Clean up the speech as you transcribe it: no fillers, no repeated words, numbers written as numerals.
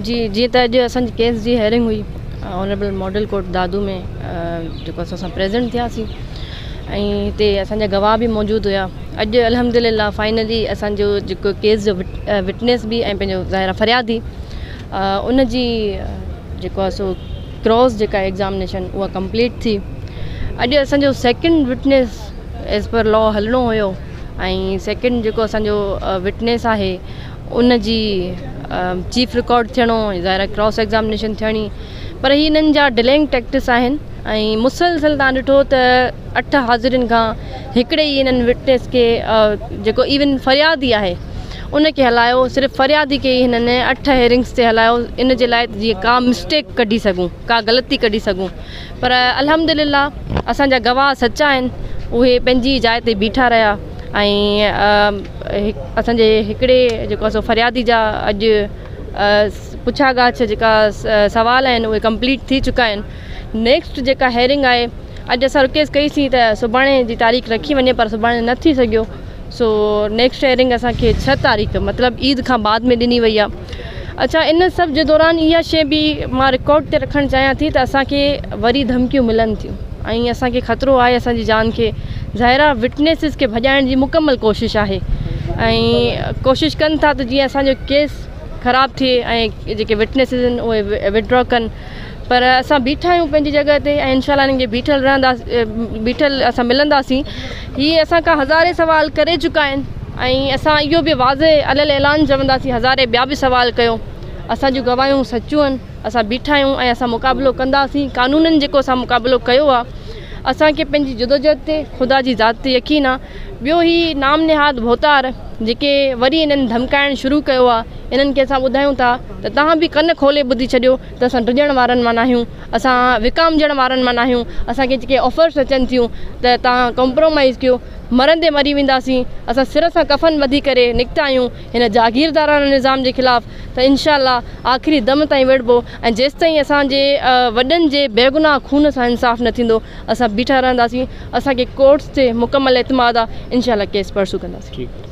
جي جيئن ته اڄ اسان جي ڪيس جي هيئرنگ هئي آنريبل ماڊل ڪورٽ دادو ۾ جيڪو اسان سان پريزنٽ ٿياسين ۽ هتي اسان جا گواهه به موجود هيا اڄ الحمد لله فائنلي اسان جو جيڪو ڪيس جو وٽنيس به ۽ پنهنجو ظاهر فريادي ان جي جيڪو آهي سو ڪراس جيڪا ايگزامنيشن اها ڪمپليٽ ٿي. اڄ اسان جو second witness as per law هلڻو هيو ۽ سيڪنڊ جيڪو اسان جو وٽنيس آهي ان جي چيف رڪارڊ ٿيڻو هو ظاهر آهي ڪراس ايگزامنيشن ٿيڻي پر هي انهن جا ڊلينگ ٽيڪٽس آهن ۽ مسلسل تان ڏٺو ته اٺ حاضرين کان هڪڙي ئي انهن وٽنيس کي جيڪو ايون فريادي آهي ان کي هلايو صرف فريادي کي ئي هنن اٺ هيئرنگس تي هلايو ان جي لاء جيئن ڪا مسٽيڪ ڪڍي سگهون ڪا غلطي ڪڍي سگهون پر الحمد لله اسان جا گواهه سچا آهن اهي پنهنجي جاء تي بيٺا رهيا ۽ اسان جي هڪڙي جيڪو آهي سو فريادي جا اڄ پڇا ڳاڇ جيڪا سوال آهن اهي ڪمپليٽ ٿي چڪا آهن نيڪسٽ جيڪا هيئرنگ آهي اڄ اسان رڪويسٽ ڪئي سين ته سڀاڻي جي تاريخ رکي وڃي پر سڀاڻي نه ٿي سگهيو سو نيڪسٽ هيئرنگ اسان کي ڇهه تاريخ مطلب عيد کان بعد ۾ ڏني وئي آهي اڇا ان سڀ جي دوران اها شيء به مان رڪارڊ تي رکڻ چاهيان ٿي ته اسان کي وري ڌمڪيون ملن ٿيون ۽ اسان کي خطرو آهي اسان جي جان کي ظاهر آهي وٽنيسز کي ڀڄائڻ جي مڪمل ڪوشش آهي ۽ ڪوشش ڪن ٿا ته جيئن اسان جو ڪيس خراب ٿئي ۽ جيڪي وٽنيسز آهن اهي وڊرا ڪن پر اسان بيٺا آهيون پنهنجي جڳهه تي ۽ انشاء الله انهن کي بيٺل رهندا بيٺل اسان ملنداسين هي اسان کان هزارين سوال ڪري چڪا آهن ۽ اسان اهو به واضح علي الاعلان چونداسين هزارين ٻيا به سوال ڪيو اسان جون گواهيون سچيون آهن اسان بيٺا آهيون ۽ اسان مقابلو ڪنداسين قانونن جيڪو اسان مقابلو ڪيو آهي اسان کي پنهنجي جدوجهد تي خدا جي ذات تي يقين آهي ٻيو هي نام نهاد ڀوتار جيڪي وري انهن ڌمڪائڻ شروع ڪيو آهي انهن کي اسان ٻڌايون ٿا ته توهان به ڪن کولي ٻڌي ڇڏيو ته اسان ڊڄڻ وارن مان ناهيون، اسان وڪامجڻ وارن مان ناهيون، اسان کي جيڪي آفرس اچن ٿيون ته توهان ڪمپرومائيز ڪيو، مرندي مري وينداسين، اسان سر سان ڪفن ٻڌي ڪري نڪتا آهيون هن جاگيرداراڻه نظام جي خلاف ته انشاء الله آخري دم تائين وڙهبو ۽ جيستائين اسان جي وڏن جي بيگناهه خون سان انصاف نه ٿيندو اسان بيٺا رهنداسين، اسان کي ڪورٽس تي مڪمل اعتماد آهي، انشاء الله ڪيس پرسو ڪنداسين.